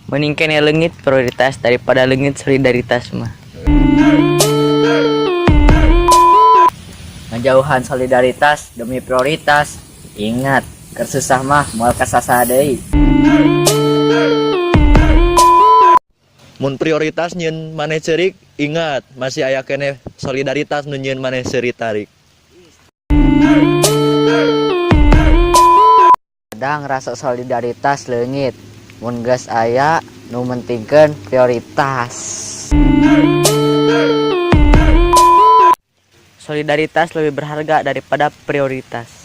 Mending keneh leungit prioritas daripada leungit solidaritas mah. Ngajauhan solidaritas demi prioritas. Ingat, keur susah mah moal kasasa deui. Mun prioritas nyieun maneh ceurik, ingat masih aya keneh solidaritas nu nyieun maneh seuri tarik. Kadang rasa solidaritas leungit mun geus aya nu mentingkeun prioritas. Solidaritas lebih berharga daripada prioritas.